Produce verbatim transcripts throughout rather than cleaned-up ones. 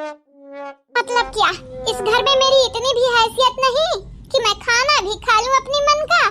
मतलब क्या, इस घर में मेरी इतनी भी हैसियत नहीं कि मैं खाना भी खा लूं अपनी मन का?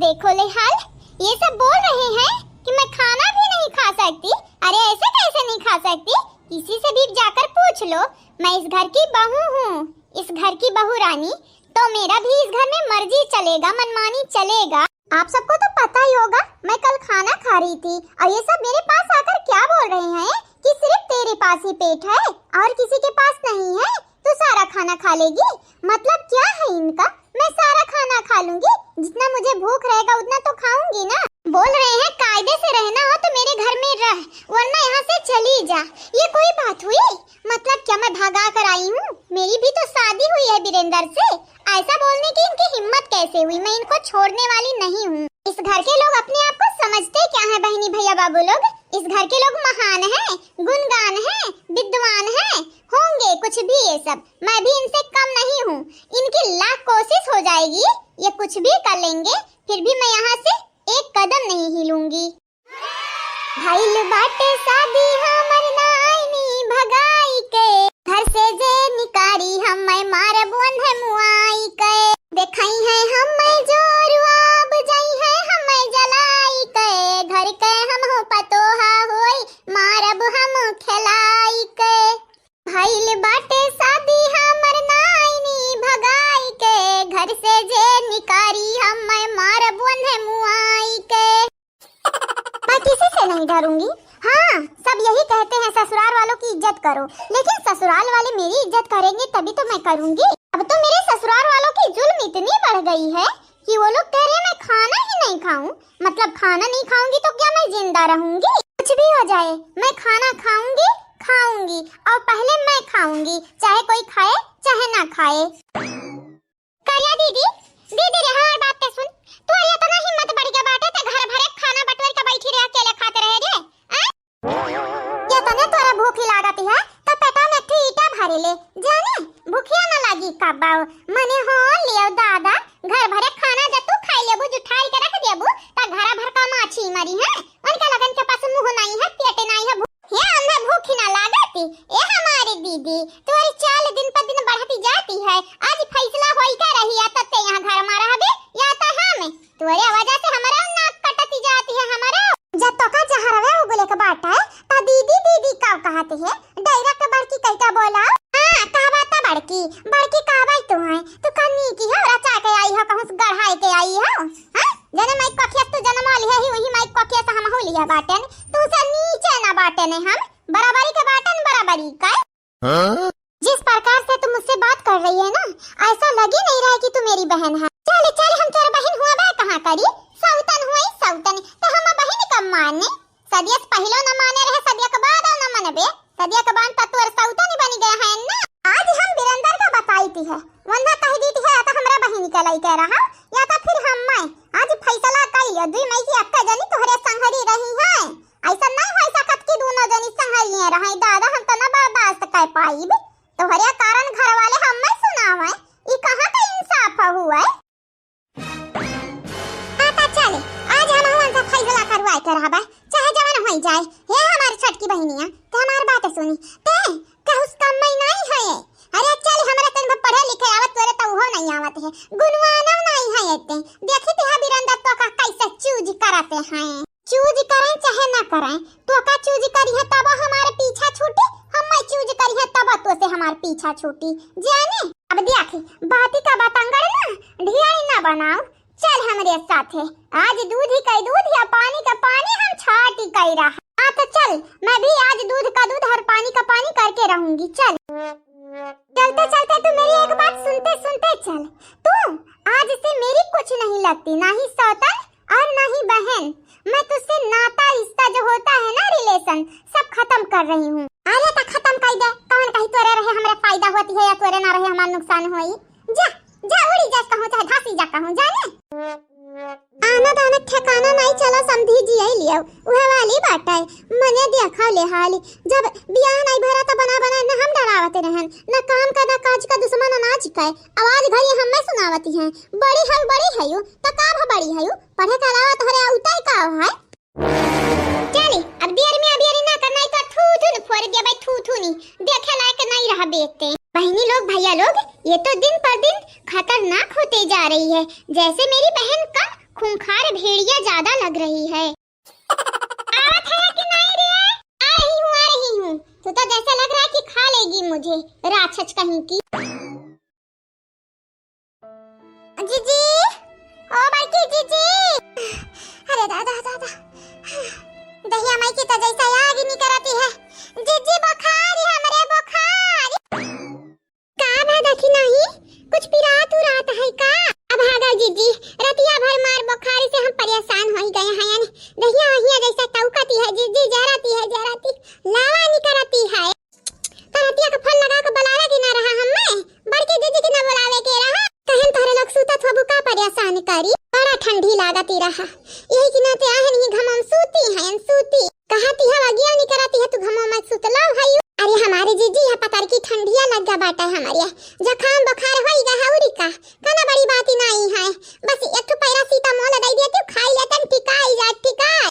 देखो ले हाल, ये सब बोल रहे हैं कि मैं खाना भी नहीं खा सकती। अरे ऐसे कैसे नहीं खा सकती? किसी से भी जाकर पूछ लो, मैं इस घर की बहू हूँ, इस घर की बहू रानी, तो मेरा भी इस घर में मर्जी चलेगा, मनमानी चलेगा। आप सबको तो पता ही होगा, मैं कल खाना खा रही थी और ये सब मेरे पास आकर क्या बोल रहे हैं कि सिर्फ तेरे पास ही पेट है और किसी के पास नहीं है, तू सारा खाना खा लेगी। मतलब क्या है इनका, मैं सारा खाना खा लूंगी, जितना मुझे भूख रहेगा उतना तो खाऊंगी ना। बोल रहे हैं कायदे से रहना हो तो मेरे घर में रह, वरना यहाँ से चली जा। ये कोई बात हुई? मतलब क्या मैं भगा कर आई हूँ? मेरी भी तो शादी हुई है वीरेंद्र से। ऐसा बोलने की इनकी हिम्मत कैसे हुई? मैं इनको छोड़ने वाली नहीं हूँ। इस घर के लोग अपने आप को समझते क्या है बहनी भैया बाबू लोग? इस घर के लोग महान हैं, गुणगान हैं, विद्वान हैं, होंगे कुछ भी ये सब। मैं भी इनसे कम नहीं हूँ। इनकी लाख कोशिश हो जाएगी, ये कुछ भी कर लेंगे, फिर भी मैं यहाँ से एक कदम नहीं हिलूंगी। भइल बाटे शादी हमर नाइनी भगाई के, घर से जे निकारी हम्मै मारब ओन्हे मुआई के। देखई है हम्मै जोरुआब जई है हम्मै जलाई के, घर के हमहू पतोहा होई मारब हम खेलाई के। भइल बाटे शादी हमर नाइनी भगाई के, घर से जे निकारी हम्मै मारब ओन्हे मुआई के। मैं किसी से नहीं डरूंगी। हाँ, सब यही कहते हैं ससुराल वालों की इज्जत करो, लेकिन ससुराल वाले मेरी इज्जत करेंगे तभी तो मैं करूंगी। अब तो मेरे ससुराल वालों की जुल्म इतनी बढ़ गई है कि वो लोग कह रहे हैं मैं खाना ही नहीं खाऊं। मतलब खाना नहीं खाऊंगी तो क्या मैं जिंदा रहूंगी? कुछ भी हो जाए, मैं खाना खाऊंगी, खाऊंगी, और पहले मैं खाऊंगी, चाहे कोई खाए चाहे ना खाए। करिया दीदी, दीदी रे, हमार बात ते सुन। तोर एतना हिम्मत बढ़ गया बाटे, ते घर भरे खाना बटोर के बैठी रहे, अकेले खाते रहे रे। आ? एतने तोरा भूखी लागत है, तो पेटा में एक ठो ईटा भरे ले, जाने, भूखिया ना लागी कब्बाओ। मने हो लियो दादा, घर भरे खाना जब तू खाई लेबू, जुठाई के रख देबू, त घर भर का माछी मरी है, उनके लगन के पास मुंह नहीं है, पेट नहीं है, भू-, हे हमें भूखी ना लागती। ए हमारी दीदी, तोरी चाल दिन पर दिन बढ़ती जाती है। आज फैसला होई का रही, या तो ते यहाँ घर में रहबे, या तो हम। तोरे वजह से हमारा नाक कटती जाती है हमारा। जब तो का जहरवे उगले के बाटे, तो दीदी दीदी का कहती है? Direct बड़की कह के बोला। हाँ, कहबा तो बड़की, बड़की कहबा तू है। तू कन्नी की हो, रचा के आई हो, कहूँ से गढ़ाई के आई हो। हाँ? जने माई कोखिया से तू जन्म लिहे ही, वही माई कोखिया से हम हो लिहे बाटेन। तू से नीचे ना बाटेन हम, बराबरी के बाटेन, बराबरी का। हाँ? जिस प्रकार से तुम मुझसे बात कर रही है ना, ऐसा लग ही नहीं रहा है कि तू मेरी बहन है। चल, चल, हम तोर बहन हुआ बे कहाँ करी? सौतन हुई, सौतन। तो हम बहन कब माने? सदिया से पहले न माने रहे, सदिया के बाद न मनबे। सदिया के बाद तो तोर सौतन बन गया है ना। आज हम बिरंदर का बताई थी है, वन्ना कह दी थी है, या तो हमरा बहन के लइके रहा, या तो फिर हम मैं। आज फैसला कर लियो, दुई मई की अक्का जनी तोहरे संघरी रही है। ऐसा नहीं हो सकत कि दोनों जनी संघरिये रहे। दादा, हम तो ना बर्दाश्त कर पाइब। तोहरे कारण घर वाले हमें सुनावे। ई कहाँ का इंसाफ हुआ है? हाँ, तो चले, आज हम हुआन से फैसला करवाए के रहबे, चाहे जवन होई जाए। हे हमार छोटकी बहिनिया, ते हमार बात सुनी, ते कहूस कम में नहीं है। अरे चल, हमरा तन भर पढ़े लिखे आवत, तोरे तो उहो नहीं आवत है, गुनवाना नहीं है एते। देखी ते बिरंदर तो का कैसे चूज करते हैं। चूज करें चाहे ना करें, तो का चूज करी है तब हमारे पीछा छूटी, हम मैं चूज करी है तब तो से हमार पीछा छूटी। जाने, अब देखी, बाती का बतंगड़ ना, ढियाई ना बनाओ, चल हमरे साथे। आज दूध ही का दूध या पानी का पानी हम छाटी कई रहा। हाँ तो चल, मैं भी आज दूध का दूध और पानी का पानी करके रहूंगी। चल, चलते चलते तू मेरी एक बात सुनते सुनते चल। तू आज से मेरी कुछ नहीं लगती, ना ही सौतन और ना ही बहन। मैं तुझसे नाता रिश्ता जो होता है ना, relation, सब खत्म कर रही हूँ। अरे तो खत्म कर दे, कौन कही तोरे रहे हमरा फायदा होती है या तोरे ना रहे हमार नुकसान होई। जा, जा उड़ी जा कहूँ, चाहे धासी जा कहूँ, जाने। आना दाना ठिकाना नहीं चला समधी जी आई लियो, उहे वाली बात है। मने देखा ले हाली, जब बियाह नहीं भरा तो बना बना न हम डरावते रहन, न काम का न काज का दुश्मन अनाज का। आवाज घड़ी हमें सुनावती हैं, बड़ी है, बड़ी है यू, तो का भा बड़ी है यू, पढ़े के अलावा तोहरे उताई का है? चली, अब देर में अबेरी ना करना, तो थू थू न फोड़ दिया भाई, थू थू नी, देखे लायक नहीं रहा। देते। बहनी लोग, भैया लोग, ये तो दिन पर दिन खतरनाक होते जा रही है, जैसे मेरी बहन का खूंखार भेड़िया ज्यादा लग रही है। आवत है कि नहीं रे? आ रही हूँ, आ रही हूँ। तू तो जैसे लग रहा है कि खा लेगी मुझे, राक्षस कहीं की। जीजी, ओ बड़की जीजी। अरे दादा, दादा। दहिया माई की तो जैसा आग ही निकरती है। जीजी, बुखार है हमरे, बुखार। का भा दखिनही? कुछ पिरात उरात है का? अब भागा जीजी, रतिया भर मार बुखारी से हम परेशान होई गए हैं। दहिया वहिया जैसा टौकती है जीजी, जरती है, जरती, लावा निकरती है। तो रतिया का फोन लगा के बुलावे के ना रहा हमें, बड़के जीजी के ना बुलावे के रहा। कहन तोहरे लोग सूतत होबू का परेशान करी, बड़ा ठंडी लागती रहा, यही के नाते आहन ही घमम सूती हैं, सूती। कहती है, "अगिया निकरती है, तू घमो में सुतलो है।" अरे हमारे जीजी, यह पतर की ठंडिया लग गया बाटे हमारे, जुकाम बुखार होई गा है, उरी का, कना बड़ी बात ही नहीं है, बस एक ठो पैरासीटामोल दे दिया, तू खाई लेतन, टिकाई जा, टिकाई।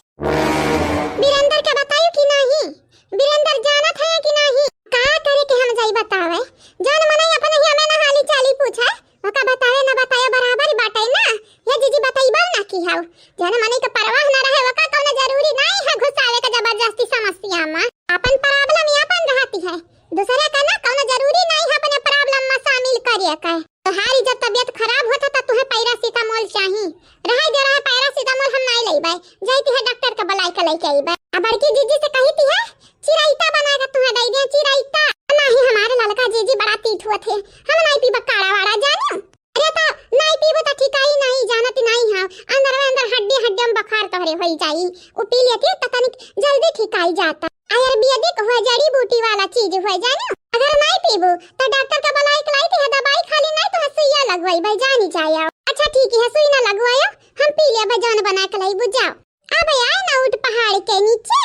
बीरेंद्र के बतायू कि नहीं? बीरेंद्र जानत है कि नहीं? का करे के हम जाई बतावे, जौन मनई अपने ही हमें ना हाली चाली पूछे, ओका बतावे ना बतावे बराबर ही बाटे ना। ये जीजी बतईबा ना की हऊ, जौन मनई के परवाह ना रहे, ओका कौनो जरूरी नहीं है घुसावे के जबरदस्ती समस्या में। अपन problem ही अपन रहती है, दूसरे का ना कौनो जरूरी नहीं है अपने problem में शामिल करे के। तोहारी जब तबियत खराब होता तो तुहे पैरासीटामोल चाही, रहे दे रहे पैरासीटामोल हम नहीं लेबे, जाती है डॉक्टर के बुलाई के लेके अइबे। आ बड़की जीजी से कही थी है, चिराइता बना के तुहे दे दे, चिराइता। नहीं, हमारे ललका जीजी बड़ा तीत हुआ थे, हम नहीं पीबा काढ़ा वाड़ा, जानियो। अरे तो नहीं पीबो तो ठिकाई नहीं, जानत नहीं है, अंदर में अंदर हड्डी हड्डी में बुखार तोहरे होई जाई, उ पी लेती तो तनिक जल्दी ठिकाई जाता। आयुर्वेदिक हुआ, जड़ी बूटी वाला चीज हुआ, जानियो। अगर नहीं पीबो तो डॉक्टर का बुलाई के लाई थी, दवाई खाली नहीं तो सुइया लगवाई भाई, जानी जाए। अच्छा ठीक है, सुई ना लगवायो, हम पी लेबे जौन बना के लाई, बुझाओ। अब आए ना उठ पहाड़ के नीचे।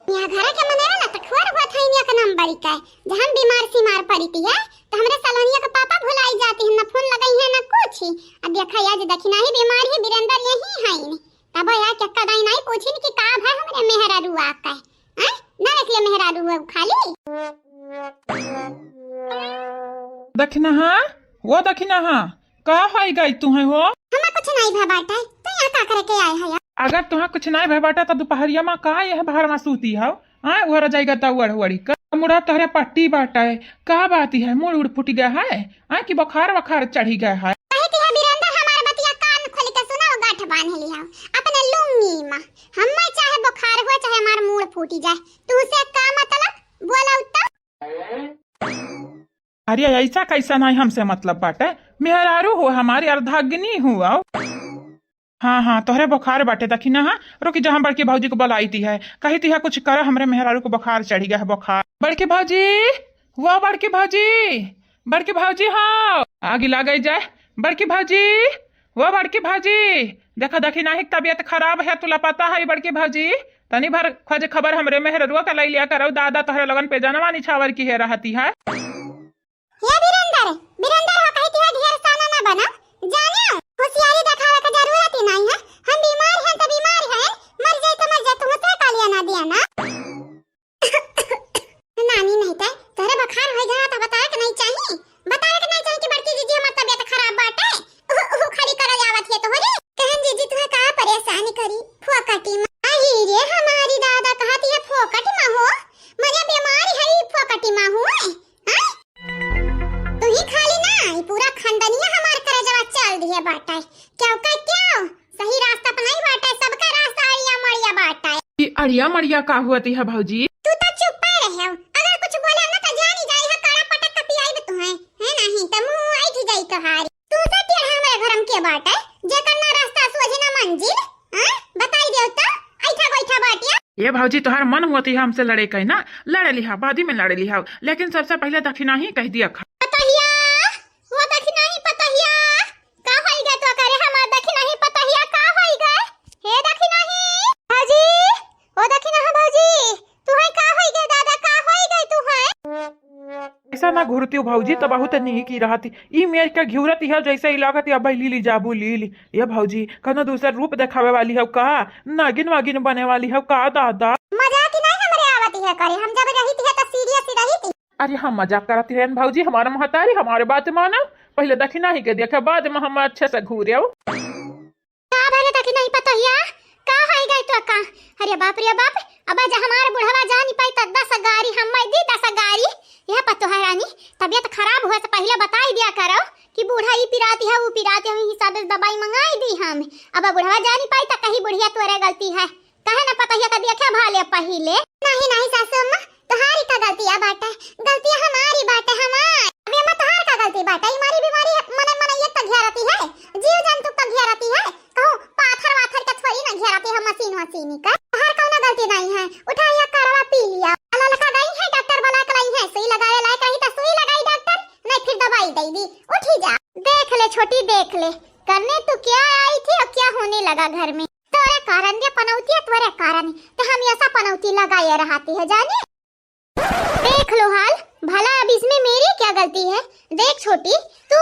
यहाँ घर के मनेरा ना तखवर हुआ था इन्हीं का नंबर का, जब हम बीमार सीमार पड़ी थी है, तो हमरे सलोनिया के पापा भुलाई जाती है, ना फोन लगाई है ना कुछ ही। अब देखा आज दखिनही बीमार है, बीरेंद्र यही है, तब या चक्का दाई नहीं पूछिन कि का भाई हमरे मेहरारुआ का, हैं? ना रख ले मेहरारुआ खाली। दखिनहा, वो दखिनहा, का होई गई तुहे हो? हमें कुछ नहीं भा बाटे, तो यहाँ का करे के आए हो? अगर तुहे कुछ नहीं भा बाटे तो दोपहरिया में का यह भार में सूती हो? हाँ, उहर जाएगा दौड़ उड़ी का। मुड़ा तोहरे पट्टी बाटे, का बात है? मुड़ उड़ फूट गया है? हाँ, कि बुखार वखार चढ़ी गया है? कहे कि है बीरेंद्र, हमार बतिया कान खोल के सुना, गांठ बांध लिया अपने लुंगी में। हमें चाहे बुखार हुआ, चाहे हमार मुड़ फूटी जाए, तुसे का मतलब? बोला उत्तर। अरे, ऐसा कैसा नहीं हमसे मतलब बाटे? मेहरारू हो हमारी, अर्धांगिनी हो। हाँ, हाँ, तोहरे बुखार बाटे, दखिनहा। रुकी जा, हम बड़की भौजी को बुलाई थी है, कही थी है कुछ करा, हमरे मेहरारू को बुखार चढ़ी गया है, बुखार। बड़की भौजी, वो बड़की भौजी, बड़की भौजी, हाँ, आगी लाग जाए। बड़की भौजी, वो बड़की भौजी, देखा दखिनही तबियत खराब है, तुला पता है बड़की भौजी, तनी भर खोज खबर हमरे मेहररुआ का लई लिया करो, दादा तोहरे लोगन पे जनवा निछावर की है रहती है। हे बीरेंद्र, बीरेंद्र हो कही कि है ढेर साना ना बना, जानियो, होशियारी दिखावे के जरूरत ही नहीं है। हम बीमार हैं तो बीमार हैं, मर जाए तो मर जाए, तुमसे का लिया ना दिया ना। नानी नहीं ते, तोहरे बुखार होई गया तो बताए के नहीं चाही, बताए के नहीं चाही कि बड़की जीजी हमार तबियत खराब बाटे, उहु, उहु खड़ी करे आवत है तोहरे। कहन जीजी तुहे का परेशान करी, फोकटी में। अही रे हमारी दादा कहती है फोकट में हो, मने बीमार है ई फोकटी में हो, हैं? तू ही खाली ना, ई पूरा खंडनिया हमार करजवा चल दिए बाटे। क्यों का क्यों? सही रास्ता पर नहीं बाटे, सबका रास्ता अड़िया मड़िया बाटे। ई अड़िया मड़िया का हुआ ती है भौजी? तू तो चुप्पे रहे हो, अगर कुछ बोले ना तो जानी जाई है, कड़ा पटक के पियाई तुहे, है नहीं तो मुंह ऐठ जाई तोहारी। तू से टेढ़ा हमारे घर में के बाटे, जेकर ना रास्ता सोझे ना मंजिल, हाँ? बताई देव तो, ऐठा बैठा बाटिया। ये भौजी, तोहार मन हुआ थी हमसे लड़े के ना, लड़े लिहा, बादी में लड़े लिहा, लेकिन सबसे पहले दखिनही कह दिया खा। पतहिया, वो दखिनही पतहिया, का होई गए तो करे हमार दखिनही पतहिया, का होई गए? हे दखिनही, भौजी, ओ दखिनहा भौजी, तुहे का होई गए दादा, का होई गए तुहे? ऐसा ना घुरती हो भौजी, तो बहुत नीक ही रहती। ई मेर के घिउरत ही है, जैसे ही लागत या भाई लीली जाबू लीली। ये भौजी, कनो दूसर रूप देखावे वाली हो का? नागिन वागिन बने वाली हो का दादा? मजाक ही नहीं हमरे आवत है करे, हम जब रही थी तो सीरियस ही रही थी। अरे हम मजाक करत रहन भौजी, हमार महतारी, हमार बात मानो, पहिले दखिनही के देखे, बाद में हम अच्छे से घूरेउ। का भले दखिनही पतोहिया, का होइ गइ तोका? अरे बाप रे बाप, अब आज हमार बुढ़वा जानी पाई त दस गारी हम्मै दी, दस गारी। यह पतोह रानी, तबियत खराब हुए से पहिले बताइ दिया करो कि बूढ़ा ई पिराती है, ऊ पिराती है, हिसाब से दवाई मंगाइ दी हम। अब बुढ़वा जानी पाई त कही बुढ़िया तोरे गलती है, काहे न पतोहिया का देखे भाले पहिले। नहीं, नहीं सासू अम्मा, तोहारी का गलतिया बाटे, गलतिया हमारी बाटे, हमार। अबे अम्मा, तोहार का गलती बाटे? ई मारी बीमारी मने मनइया का घेरती है, जीव जंतु का घेरती है, कहूँ पाथर वाथर का थोड़ी ना घेरती है, मशीन वशीन का। तोहार कौनो गलती नहीं है, उठा या काढ़वा पी लिया। अला लका गई है, डॉक्टर बुला के लाई है, सुई लगावे लायक रही तो सुई लगाई डॉक्टर, नहीं फिर दवाई दे दी, उठी जा। देख ले छोटी, देख ले, करने तू क्या आई थी और क्या होने लगा घर में। तोरे कारण ये पनौती है, तोरे कारण। तो हम ऐसा पनौती लगाए रहती है जाने। देख लो हाल, भला अब इसमें मेरी क्या गलती है? देख छोटी, तू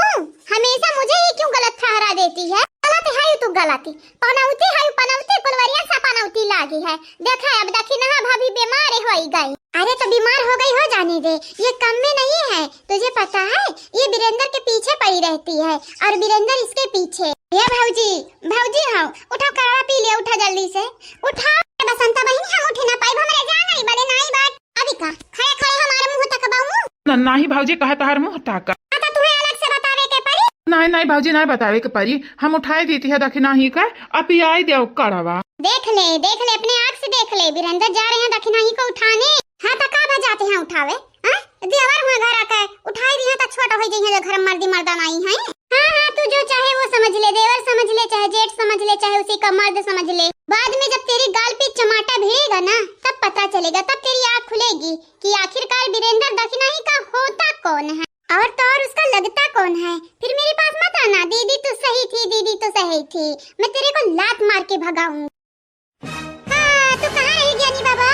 हमेशा मुझे ही क्यों गलत ठहरा देती है? गलत है तू, गलती। पनौती है, पनौती, कुलवरिया सा पनौती लागी है। देखा अब दखिनहा भाभी बीमार होई गई। अरे तो बीमार हो गई हो जाने दे, ये कम में नहीं है। तुझे पता है, ये बीरेंद्र के पीछे पड़ी रहती है और बीरेंद्र इसके पीछे। ये भौजी, भौजी हाँ, उठा काढ़ा पी लिया, उठा जल्दी से, उठा। बसंता बहिनी, हम उठे ना पाइब, हमरे जान आई बड़े नाई बात। अभी का खड़े खड़े हमारे मुंह तक बाऊ? न, नाही भौजी, कहा तहार मुंह ताका। हाँ, तो तुम्हें अलग से बतावे के पड़ी। नाही, नाही भौजी, नाही बतावे के पड़ी, हम उठाए देती है दखिनही का, अब पियाई देउ काढ़वा। देख ले, देख ले, अपने आँख से देख ले, बीरेंद्र जा रहे हैं दखिनही को उठाने। हाँ, तो का बजाते हैं उठावे? हाँ? देवर हुए घर आके उठाई दिहे तो छोट होई जइहे, जो घर में मर्दी मर्दा नाई है। हाँ, हाँ, तू जो चाहे वो समझ ले, देवर समझ ले, चाहे जेठ समझ ले, चाहे उसी का मर्द समझ ले। बाद में जब तेरी गाल पे चमाटा भिड़ेगा ना, तब पता चलेगा, तब तेरी आँख खुलेगी कि आखिरकार बीरेंद्र दखिनही का होता कौन है और तो और उसका लगता कौन है। फिर मेरे पास मत आना, दीदी तो सही थी, दीदी तो सही थी, मैं तेरे को लात मार के भगाऊंगी। हाँ, तो कहाँ है ज्ञानी बाबा?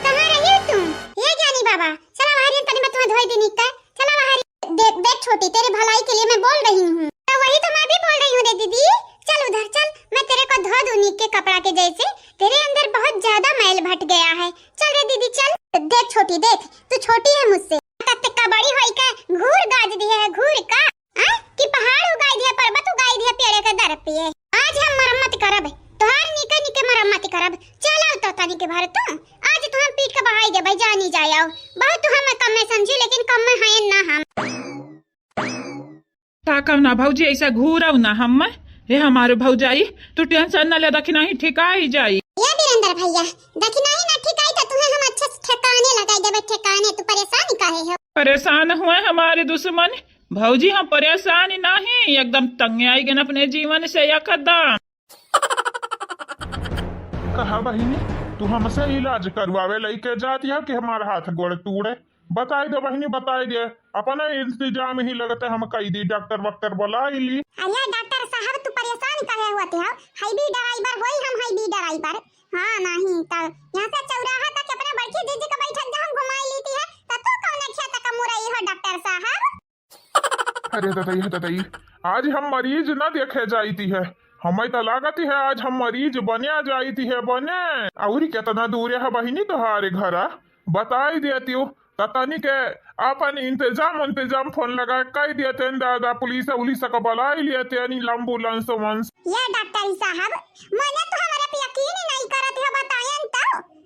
कहाँ रही हो तुम? ये ज्ञानी बाबा, चला बाहर, ये तनी मैं तुम्हें धोई देनी का। चला बाहर। देख, देख छोटी, तेरे भलाई के लिए मैं बोल रही हूँ। तो वही तो मैं भी बोल रही हूँ रे दीदी। चल उधर चल, मैं तेरे को धो दूँ नीक के कपड़ा के जैसे। तेरे अंदर बहुत ज्यादा मैल भट गया है। चल रे दीदी चल। देख छोटी, देख, तू छोटी है मुझसे। तब तक का बड़ी होई का घूर गाज दिए है, घूर का। हाँ? कि पहाड़ उगाई दिया, पर्वत उगाई दिया, पेड़े के दर पे। आज हम मरम्मत करब, तोहार निके निके मरम्मत करब। चल आओ तो तनी के भर तू, आज तो हम पीट के बहाई देबै, जानी जाए आओ। बहुत तू हमें कम में समझी, लेकिन कम में है ना हम। ताकव ना भौजी, ऐसा घूरव ना हम। हे हमारे भौजाई, तू tension ना ले, दखिनही ठिकाई जाई। ये बीरेंद्र भैया, दखिनही ना ठिकाई तो तुम्हें हम अच्छे से ठिकाने लगाई देबै, ठिकाने। तू परेशान काहे हो? परेशान हुए हमारे दुश्मन, भौजी, हम परेशान नहीं, एकदम तंग आई गन अपने जीवन से एकदम। कहा बहिनी, तू हमसे इलाज करवावे लइके जाती है कि हमारा हाथ गोड़ तूड़े? बताई दे बहिनी, बताई दे, अपना इंतजाम ही लगते हम कई दी, डॉक्टर वॉक्टर बुलाई ली। अरे डॉक्टर साहब, तू परेशान काहे होते हो? है भी ड्राइवर होई, हम है भी ड्राइवर। हाँ, नहीं तो यहाँ से चौराहा तक अपने बड़की जीजी का बैठक जहाँ घुमाई लेती है, तो तू कौन खेत का मुरई हो डॉक्टर साहब? अरे ददई, हे ददई, आज हम मरीज न देखे जाइती है, हमें तो लागत है आज हम मरीज बने जाइती है, बने। और कितना दूर है बहिनी तोहारे घरा, बताई देती हो, त तनी के अपन इंतजाम उंतजाम फोन लगा कह देते हैं दादा, पुलिस उलिस का बुलाई लेते हैं, एम्बुलेंस वंस। ये डॉक्टर साहब, मने तो हमारे पे यकीन ही नहीं करत है, बताएं तो।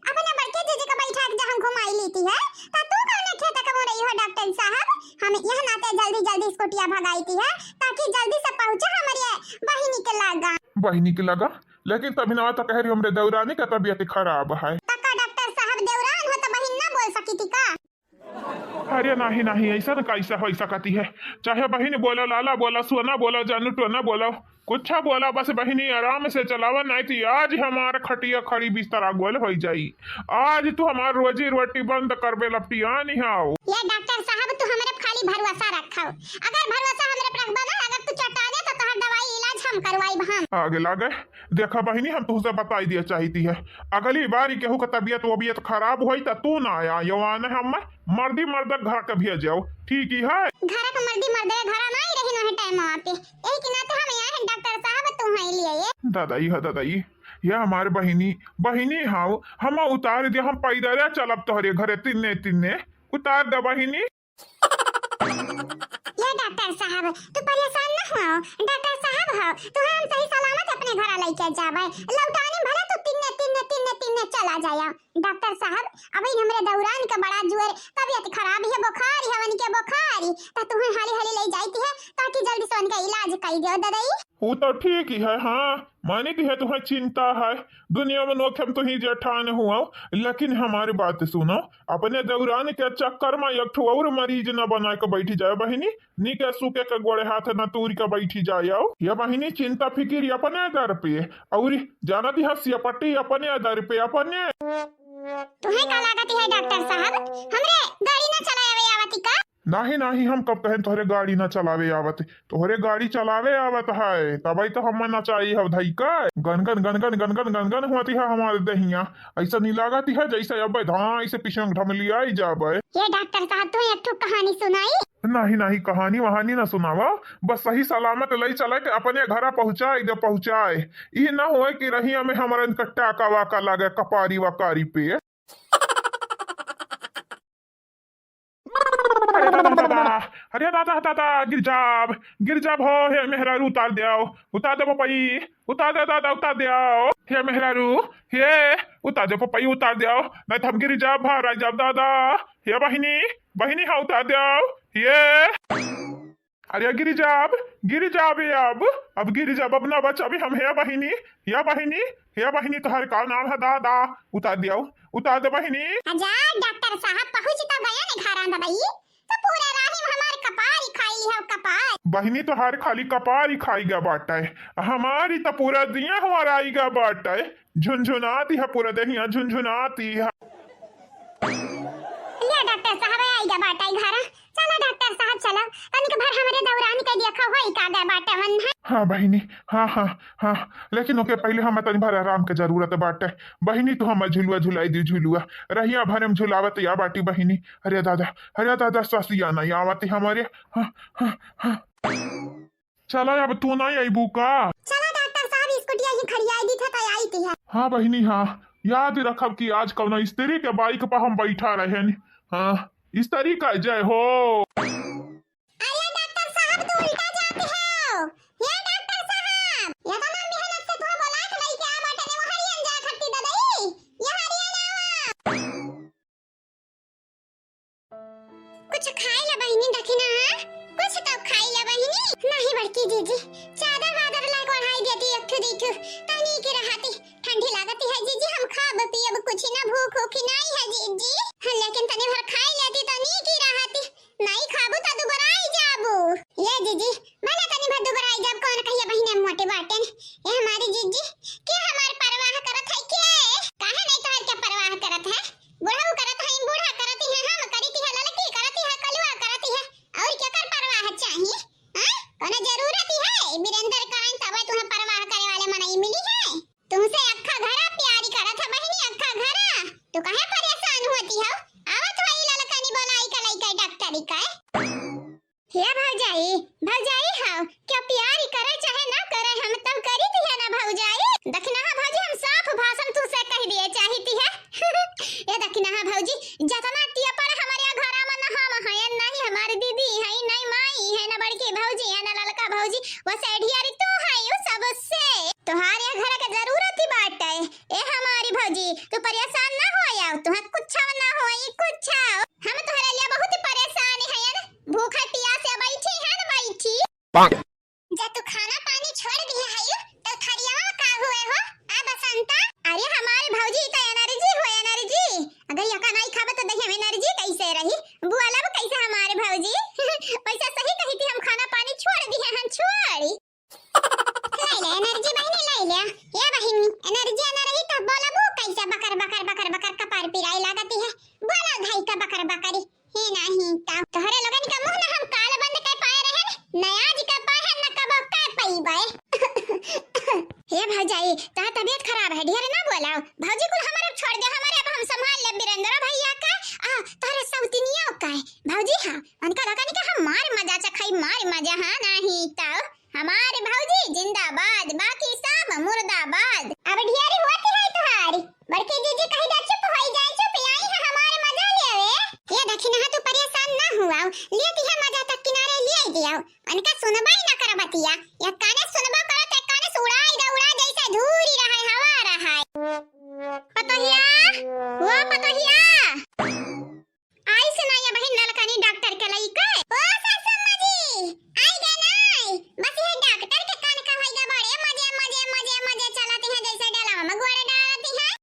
अपने बड़के जीजी का बैठा के जहाँ घुमाई लेती है, तो तू कौन खेत का मुरई हो डॉक्टर साहब? हम यह नाते जल्दी जल्दी स्कूटिया भगाई थी है, ताकि जल्दी से पहुँचे हमारे बहिनी के लगा। बहिनी के लगा? लेकिन तभी ना तो कह रही हमरे दौरानी का तबीयत खराब है। तका डॉक्टर साहब देवरान हो तो बहिन ना बोल सकी थी का? अरे नहीं नहीं, ऐसा न कैसा हो सकती है? चाहे बहिन बोलो, लाला बोलो, सोना बोलो, जानू टोना बोलो, कुछ बोला, बस बहिनी आराम से चलावा, नहीं तो आज हमार खटिया खड़ी बिस्तरा गोल हो जाई। आज तू हमार रोजी रोटी बंद करबे लपटियानी हाउ। ये डॉक्टर साहब, तू हमरे पे खाली भरोसा रखो। अगर भरोसा हमरे पे रखबा ना, अगर तू चटा दे तो तोहर दवाई इलाज हम करवाई हम। आगे लागे, देखा बहिनी, हम तुमसे बताई दिया चाहती है, अगली बार केहू का तबीयत वबीयत खराब होई त तू ना आया, यवान हम मर्दी मर्दक घर के भेज जाओ, ठीक ही है? घर के मर्दी मर्द के घर नहीं रही ना टाइम पे, यही के नाते हम यहाँ हैं डॉक्टर साहब, तू हैं लिए ये। दादाई है दादाई, ये हमारे बहिनी, बहिनी हाउ, हम उतार दे, हम पैदल चलब तोहरे घरे तिन्ने तिन्ने, उतार दे बहिनी। डॉक्टर साहब, तू परेशान ना हो, डॉक्टर साहब हो, तू हम सही सलामत अपने घर लेके जाबे। लौटानी भले तू तिन्ने, तिन्ने, तिन्ने, तिन्ने चला जाया। डॉक्टर साहब, अबही हमरे दौरान के बड़ा जुअर तबियत खराब है, बुखार है, उनके बुखार, त तुम्हें हाली हाली ले जाती है, ताकि जल्दी से उनका इलाज कर दियो, ददई। वो तो ठीक ही है, हाँ, मानी दी है, तुम्हें चिंता है, दुनिया में नोखे में तुही जेठान हुआ, लेकिन हमारी बात सुनो, अपने दौरान के चक्कर में एक ठो और मरीज न बना के बैठी जाए बहिनी, निके सुके के गोड़े हाथ न तूर के बैठी जाए। ये बहिनी चिंता फिकिर अपने दर पे, और जाना दी है सियापट्टी अपने दर पे, अपने। तुम्हें का लागत है डॉक्टर साहब, हमरे गाड़ी न चलावे आवती का? नाही, नाही, हम कब कहेन तोहरे गाड़ी न चलावे आवत? तोहरे गाड़ी चलावे आवत है, तबई तो हम नचाई हव धई का। गनगन, गनगन, गनगन, गनगन होती है हमारे दहिया। ऐसा नहीं लागत है जैसे अब धाई से पिछंग ढमलियाई जाबे। ये डॉक्टर साहब, तू एक ठो कहानी सुनाई। नाही, नाही, कहानी वहानी न सुनावा, बस सही सलामत लई चले के अपने घरा पहुँचाए दे, पहुँचाए। ई न होए कि रहिया में हमारे इनका टाका वाका लागे कपारी वकारी पे। अरे दादा, दादा, अरे दादा, दादा, गिर जाब, गिर जाब हो, हे मेहरारू उतार द्याओ, उतार दे पपई, उतार दे दादा, उतार द्याओ, हे मेहरारू, हे, उतार दे पपई, उतार द्याओ, नहीं तो हम गिर जाब, भार आ जाब दादा, हे बहिनी, बहिनी, हाँ, उतार द्याओ, हे। अरे गिरि जाब, गिरि जाब, ए अब, अब गिरि जाब, अब ना बचाबी हम, हे बहिनी, या बहिनी, हे बहिनी, तोहर का नाम है दादा? उतार दियाओ, उतार दे बहिनी। अच्छा, डॉक्टर साहब पहुँच तो गया ने घरा दवाई, तो पूरा राही में हमार कपार ही खाई है, कपार। बहिनी तोहार खाली कपार ही खाई गया बाटा है, हमारी तो पूरा दिया हमारा आई गया बाटा है। झुनझुनाती है पूरा देहिया, झुनझुनाती है। ले डॉक्टर साहब, आई गा बाटा ई घरा। चला डॉक्टर साहब, चला, तनिक भर हमरे दौरान के देखा होई का गा बाटा मन है। हाँ बहिनी, हाँ, हाँ, हाँ, लेकिन ओके पहले हम तनी भर आराम के जरूरत बाटे। बहिनी, तू हमर झुलुआ झुलाई दी, झुलुआ। रहिया भरे में झुलावत या बाटी बहिनी। अरे दादा, अरे दादा, ससिया नहीं आवत हमरे। हाँ, हाँ, हाँ। चला, अब तू ना अइबू का? चला डॉक्टर साहब, स्कूटिया ही खड़ियाई दी था, तो आई थी है। हाँ बहिनी, हाँ, याद रखब कि आज कौनो स्त्री के बाइक पर हम बैठा रहेन। हाँ, स्त्री का जय हो। अरे डॉक्टर साहब, तू उल्टा जाते हो। ये डॉक्टर साहब, ये तो ना मेहनत से तू बोला के लेके आ बाटे ने, वो हरियन जा खट्टी ददई, ये हरियन आवा। कुछ खाई ला बहिनी, दखिना, कुछ तो खाई ला बहिनी। नहीं बड़की जीजी, चादर वादर ला के ओढ़ाई देती एक ठो दी ठो, तनी की रहती। ठंडी लागती है जीजी, हम खाब पियब कुछ ना, भूख उख नहीं है जीजी। हाँ, लेकिन तनी भर खाई लेती तनी की रहती। नहीं खाबू तो दुबराई जाबू। ये जीजी, भले तनी भर दुबराई जाब, कौन कहिया बहिने मोटे बाटेन। ये हमारी जीजी, के हमार परवाह करत है के? काहे नहीं तोहर के परवाह करत है? बुढ़ऊ करत हई, बूढ़ा करत ही है, हम करत ही है, ललकी करत ही है, कलुआ करत ही है, और केकर परवाह चाही? हाँ? कोनो जरूरत ही है? ई वीरेंद्र कराइन तबे तुहें परवाह करे वाले मनई मिली है। तुमसे अक्खा घरा प्यारी करत है बहिनी, अक्खा घरा। तू काहे परेशान होती हो? आवत हो ई ललकनी बोलाई का लइका डॉक्टरी का। हे भौजाई, भौजाई हाउ, क्या प्यार करे चाहे ना करे, हम तब करी थी है ना भौजाई। दखिनहा भौजी, हम साफ भाषण तुसे कह दिए चाही थी है। ए दखिनहा भौजी, जतना टियपड़ हमारे घरा में ना हम हैं, ना ही हमारी दीदी है, ना ही माई है, ना बड़की भौजी है, ना ललका भौजी, वो सेढ़ियारी तू है, यू सबसे। तोहार ये घर के जरूरत ही बाटे। ए हमारी भौजी, तू परेशान ना हो, आओ, तुहें कुछ ना होई, कुछ। हम तोहरे लिए बहुत परेशान हैं, भूखे पियासे बैठी हैं, बैठी। पाक। जब तू खाना पानी छोड़ दिए है, तो थरियावा का हुए हो, आ बसंता? अरे हमारी भौजी, तो एनर्जी हो, एनर्जी। अगर यका नहीं खाबे, तो देखिए एनर्जी कैसे रही, बोलब कैसे हमारे भौजी? पैसा सही कही थी, हम खाना पानी छोड़ दिए हैं, छोड़ी। ले ले एनर्जी बहिनी, ले ले। ए बहिनी, एनर्जी ना रही तो बोलबू कैसे? बकर, बकर, बकर, बकर कपार पिराई लागती है। बोला भाई का बकर बकरी। हे नाही ता तोहरे लोगन का मुंह ना हम काल बंद कर पाए रहे, न आज कर पाए, न कबो कर पईबे। हे भौजाई, ता तबियत खराब है, ढेर ना बोलाओ। भौजी कुल हमारे छोड़ दे, हमारे अब हम संभाल ले वीरेंद्र भैया का, आ, तोहरे सौतिनियों का है। भौजी हाँ, उनका लोगन का हम मार मजा चखाई, मार मजा, हाँ, नाही ता। हमारे भौजी जिंदाबाद, बाकी सब मुर्दाबाद। अब ढेरी होती है तुहारी। बड़की जीजी कही दे, "चुप होई जाए, चुप, आई है हमारे मजा लेवे।" ये दखिनहा, तू परेशान ना हुआ, लेती है मजा तक किनारे ले आई याओ, उनका सुनबा ही ना कर बतिया। या काने सुनबा करो ते काने से उड़ाई दे, उड़ा जैसे धूरी रहे, हवा रहे। पतोहिया, ओ पतोहिया। आई से ना या बहिन नलकनी डॉक्टर के लइके। ओ सासम्मा जी, आई गए ना। बस ये डॉक्टर के कान का होइगा बड़े मजे, मजे, मजे, मजे चलती हैं जैसे डलावा में गोड़ डालती हैं।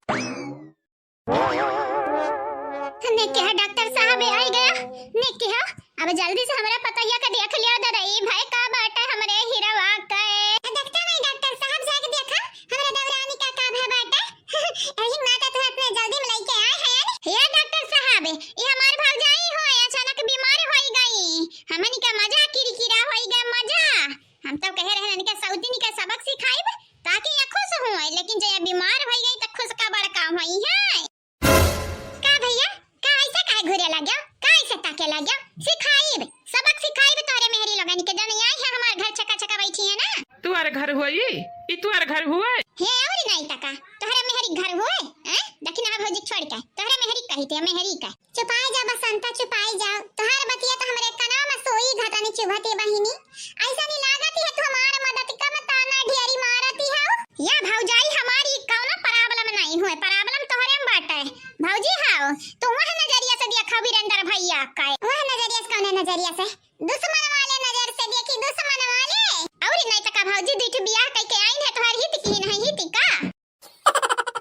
हमने कहा डॉक्टर साहब ये आई गया, ने कहा अब जल्दी से हमरा पतोहिया के देख लियो दादा, ई भाई का बाटे हमरे हिरवा के। देखता नहीं डॉक्टर साहब, जाके देखा हमरा देवरानी का का भय बाटे। यही नाते तो अपने जल्दी में लइके आए हैं। हे डॉक्टर साहब, ये हमार भौजाई हो, अचानक बीमार होई गई, हमनी का मजा किरकिरा होई गया मजा। हम तो कहे रहे इनके सौतिन के सबक सिखाइब ताकि ये खुश हुए, लेकिन जब ये बीमार होई गई तो खुश का बड़का हुई है। का भैया, का ऐसे काहे घूरे लाग्यो? का ऐसे ताके लाग्यो? सिखाइब, सबक सिखाइब तोहरे मेहरी लोगन के, जौन आई है हमार घर छका छका बैठी है ना। तुहरे घर होई? ई तुहरे घर हुए? हे, और नहीं तका, तोहरे मेहरी घर हुए? हैं? देखी ना भौजी छोड़ के, तोहरे मेहरी कही थे, मेहरी का। चुपाई जा बसंता, चुपाई जा, तोहार बतिया तो हमरे कनवा में सोई घाटा नहीं चुभती बहिनी। ऐसा नहीं लागत है तू हमार मदद का में ताना ढियरी मारती है। या भौजाई हमारी कौनो problem नहीं हुए, problem तोहरे में बाटे। भौजी हाओ, तू वह नजरिया से देखा वीरेंद्र भैया का। वह नजरिया से कौने नजरिया से? दुश्मन वाले नजर से देखी, दुश्मन वाले। और नहीं तो का भौजी, दुई ठो बियाह कइके आइन है तोहर हित की नहीं हित का?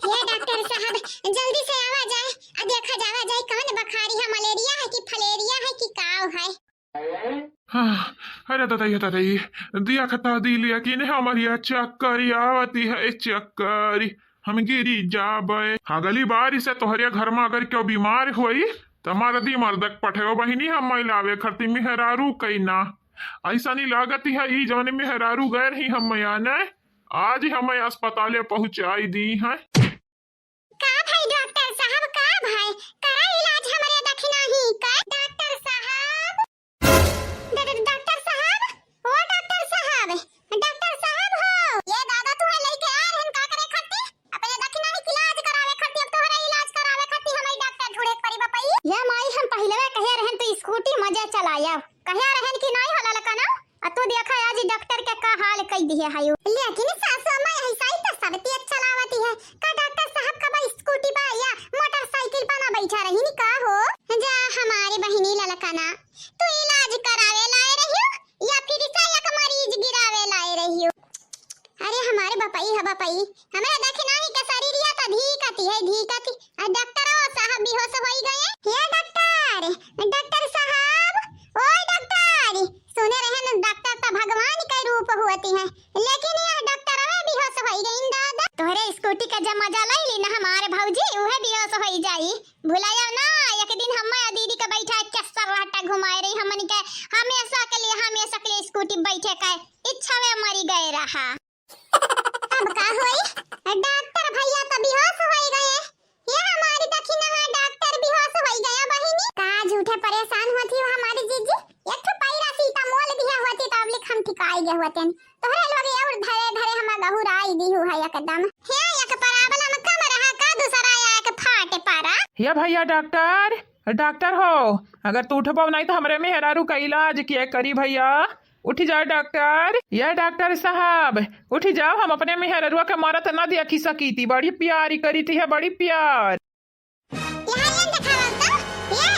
हे डॉक्टर साहब, जल्दी से आवा जाए, आ देखा जावा जाए कौन बुखारी है, मलेरिया है कि फलेरिया है कि काव है। हाँ, अरे दादा, ये दादा, ये दिया खता दी लिया कि नहीं हमारी, या चक्कर आवती है, चक्कर, हम गिरी जाबे। अगली बार से तोहरे घर में अगर क्यों बीमार होई, तो मर्दी मर्दक पठेओ बहिनी, हम लावे खरती मेहरारू कई ना। ऐसा नहीं लागत है, ई जौन मेहरारू गए रही हम आने, आज ही हमें अस्पताले पहुँचाई दी हैं। का भाई डॉक्टर साहब, का भाई, करा इलाज हमरे दखिना ही का? डॉक्टर साहब, ड-, ड-, डॉक्टर साहब, ओ डॉक्टर साहब, डॉक्टर साहब हो। ये दादा तुम्हें लेके आ रहन का करे खरती? अपने दखिना ही इलाज करावे खरती, अब तोहरा इलाज करावे खरती हमें डॉक्टर ढूंढे के पड़ी बपई। ये माई हम पहले कहे रहन तू स्कूटी मजे चलाया, कहे रहन कि नहीं होला लकनो। आ तू देखा आज डॉक्टर के का हाल कई दिहे हायो। लेकिन सासू अम्मा ऐसा ही तो सब तेज चलावती है। का डॉक्टर साहब का बा स्कूटी बा या मोटरसाइकिल पर ना बैठा रही नी का हो? जा हमारे बहिनी ललकना, तू इलाज करावे लाए रही हो या फिर से एक मरीज गिरावे लाए रही हो? अरे हमारे बपई है बपई, हमरा दखिनाही के शरीरिया त धीकती है, धीकती। आ डॉक्टरवा साहब बेहोश होई गए। हे डॉक्टर, डॉक्टर साहब, ओ डॉक्टर, सुने रहे न डॉक्टर त भगवान के रूप होती है, लेकिन यह डॉक्टरवा बेहोश होई गई दादा। तोहरे स्कूटी का जब मजा लई ली ना हमारे भौजी, उहे बेहोश होई जाई। भुलाया ना, एक दिन हम दीदी का बैठा के सर्राटा घुमाए रही, हमन के हमेशा के लिए, हमेशा के लिए स्कूटी बैठे का इच्छा में मरी गए रहा। अब का होई? डॉक्टर भैया तो बेहोश होई गए। ये हमारी दखिना है, डॉक्टर बेहोश होई गया बहिनी। का झूठे परेशान होती हो हमारी जीजी? एक ठो पैरासिटामोल दिया होती तो अब लिख हम ठिकाई गए होते। तोहरे लोग और धरे धरे हम गहुराई दी है एकदम। हे एक problem कम रहा का दूसरा या एक फाटे पारा। हे भैया डॉक्टर, डॉक्टर हो, अगर तू उठबो नहीं तो हमरे मेहरारू का इलाज के करी भैया। उठ जाओ डॉक्टर, या डॉक्टर साहब, उठ जाओ, हम अपने मेहररुआ के मरत ना देखी सकीती, बड़ी प्यारी करीती है, बड़ी प्यार। यहाँ ये देखावा तो, ये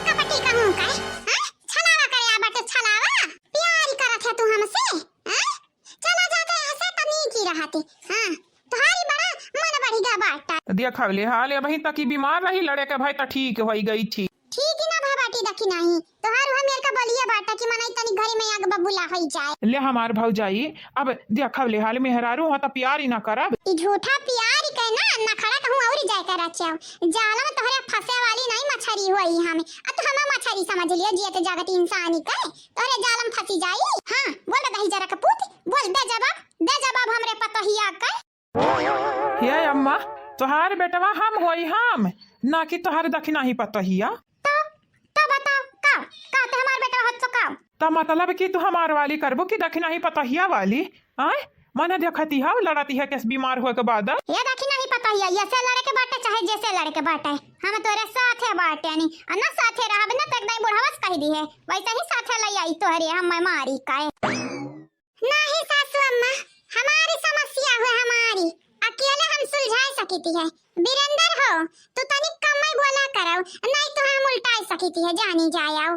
कपटी कहूँ का, हाँ? छलावा करे आ बाटे छलावा, प्यारी करत है तू हमसे, हाँ? चला जाके ऐसे तो नीक ही रहती, हाँ? तोहारी बड़ा मन बढ़िया बाटा। देखा ले हाल, अबहीं तक ही बीमार रही, लड़े के भाई तो ठीक होई गई थी। ठीक ही ना भा बाटी दखिनाही, तोहार उहे मेर का बोलिए बाटा कि मनई तनी घरे में आग बबूला होई जाए। ले हमार भौजाई, अब देखब ले हाल मेहरारू हो त प्यार ही ना करब। ई झूठा प्यार ही के ना, नखरा कहूँ और जाए के रचाओ। जाल में तोहरे फंसे वाली नहीं मछरी होई हमें, आ तू हमें मछरी समझ लियो, जियत जागत इंसानी के तोहरे जाल में फंसी जाई। हाँ, बोल बे दही जरा के पूत, बोल दे जवाब, दे जवाब हमरे पतोहिया के। हे अम्मा, तोहार बेटवा हम होई हम, ना कि तोहार दखिनाही पतोहिया। तो, तो बताओ, का, का ते हमार बेटवा हत तो का? त मतलब कि तू हमार वाली करबो कि दखिनाही पतोहिया वाली? आय, मने देखती हव, लड़ती है केस बीमार होए के बाद। ये दखिनाही पतोहिया भैया, ये से लड़े के बाटे, चाहे जैसे लड़े के बाटे, हम तोरे साथे बाटे नी। आ ना साथे रहब ना, तो एकदम बुढ़ावा से कह दी है, वैसे ही साथे ले आई तोहरे हम मारी काए। नहीं सासू अम्मा, हमारी समस्या हुए हमारी, अकेले हम सुलझाए सकित है। बीरेंद्र हो, तू तनिक कम में बोला करो, नहीं तो हम उल्टाए सकित है, जानी जाए आओ।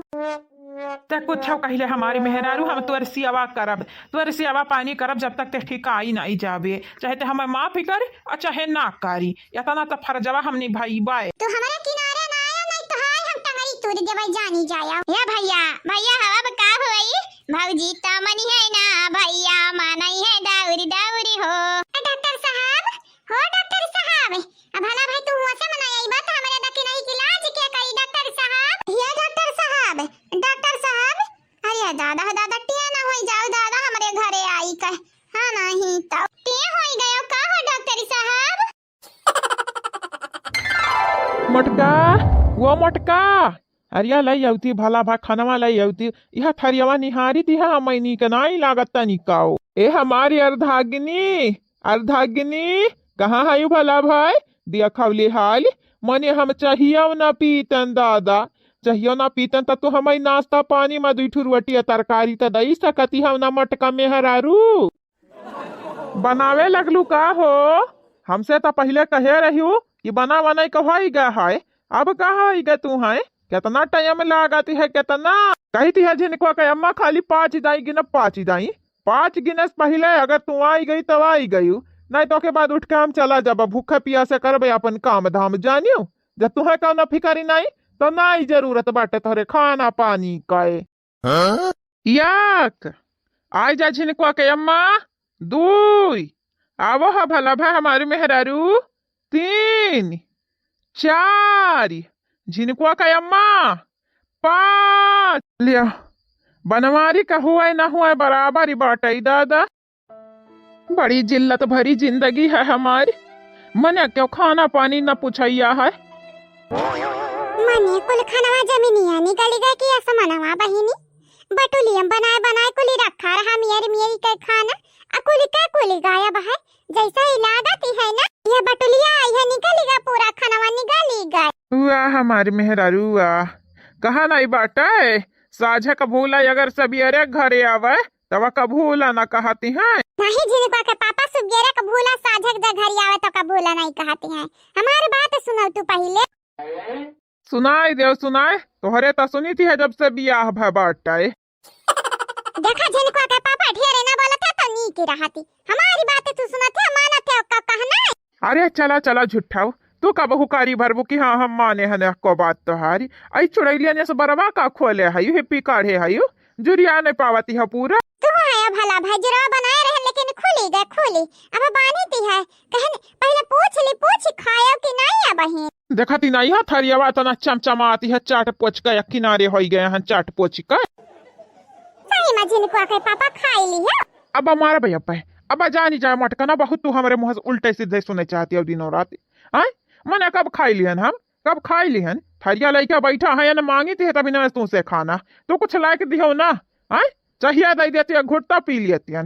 ते कुछ कहिले हमारी मेहरारू, हम तोर सियावा करब, तोर सियावा पानी करब, जब तक ते ठिकाई नहीं जाबे, चाहे ते हमें माफ ही करे और चाहे ना करी, इतना तो फर्जवा हम निभाई बाए। तू हमारे किनारे ना आया, नहीं तो हाय हम टंगरी तोड़ देबे, जानी जाए आओ। या भैया, भैया हो, अब का होई? भौजी त मनी है ना, भैया मानई है दौरी दौरी हो। ए डॉक्टर साहब, हो डॉक्टर साहब, अब भला भाई तू हुआ से मनाई आई बात, हमरे दकिनही के इलाज के करी डॉक्टर साहब? हे डॉक्टर साहब, डॉक्टर साहब, अरे दादा हो दादा, टिया ना होई जाओ दादा, हमरे घरे आई कह। हाँ नहीं तो टिया होई गयो का हो डॉक्टर साहब? मोटका, वो मोटका, अरिया लई अउती, भला भा खनवा लई अउती। यह थरियवा निहारी दिहा, हमई नीक नाई लागत तनिकाओ। ए हमारी अर्धागिनी, अर्धागिनी, कहाँ हयू भला भाई? दिया खौली हाल, मने हम चाहियो न पीतन दादा, चाहियो न पीतन त तू हमई नाश्ता पानी में दुई ठू रोटी आ तरकारी त दई सकती हव न मोटका मेहरारू। बनावे लगलू का हो? हमसे त पहिले कहे रहियो कि बना बनाई के होई गा है, अब का होई गा तू है? केतना टाइम लागत है, केतना। कही थी है झिनकुआ के अम्मा खाली पाँच दाई गिनब, पाँच दाई, पाँच गिने से पहिले अगर तू आई गई तब आई गई, नहीं तो के बाद उठ के हम चला जाबा, भूखे पियासे करबे अपन काम धाम जानियो। जब तुहे कौनो फिकरी नहीं तो नहीं जरूरत बाटे तोहरे खाना पानी के। हाँ? याक, आई जा झिनकुआ के अम्मा, दुई, आवो ह भला भा हमारी मेहरारू, तीन, चार, झिनकुआ के अम्मा, पाँच। लिया, बनवारी का हुआ न हुआ बराबर ही बाटई दादा। बड़ी जिल्लत भरी जिंदगी है हमारी। मने क्यों खाना पानी न पुछैया है। मने कुल खनवा जमीनिया निकल गए कि आसमानवा बहिनी। बटुलियम बनाए बनाए कुली रखा रहा मियर मियरी के खाना। आ कुली का कुली गायब है। जैसा ही लागत ही है ना, ये बटुलिया आई है निकल गया, पूरा खनवा निकल गए। वाह हमारी मेहरारू वाह। कहा नहीं बाटे, साझा का भूला अगर सबियरे घरे आवे तब का भूला ना कहती हैं। नहीं झिनकुआ के पापा, सुबेरे का भूला साझक दे घरी आवे तो का भूला नहीं कहती हैं। हमार बात सुनो तू पहिले। सुनाई देव सुनाई, तोहरे त सुनी थी है जब से बियाह भय बाटे। देखा झिनकुआ के पापा ढेरे ना बोलत है तो नीक रहती। हमारी बात तू सुनत है, मानत है, ओका कहना है। अरे चला चला झुट्ठाऊ, तू का बहुकारी भरबू कि हाँ हम माने हन को बात तोहारी। आई चुड़ैलिया ने से बरवा का खोले है, यू हिप्पी काढ़े है, यू जुरिया नहीं पावती है पूरा। तू आया भला भाई जुरवा बनाए रहे लेकिन खुली गए खुली। अब बानी ती है, कहन पहले पूछ ली, पूछ खायो कि नहीं अब ही। देखा ती नहीं है थरियावा तना चमचमाती है, चाट पोच का एक किनारे होई गए हैं चाट पोच का। सही में झिनकुआ के पापा खाई ली है। अब हमारा भैया पे, अब जानी जा मटकना बहुत तू हमारे मुँह से उल्टे सीधे सुने चाहती हो दिनों रात। आय, मने कब खाई लिहन हम, कब खाई लिहन? थरिया लइके बैठा है न मांगी थी तभी न तू से खाना, तू कुछ लायक दिहो ना। आय, चाहिए दे देती है, घुट्टा पी लेती है।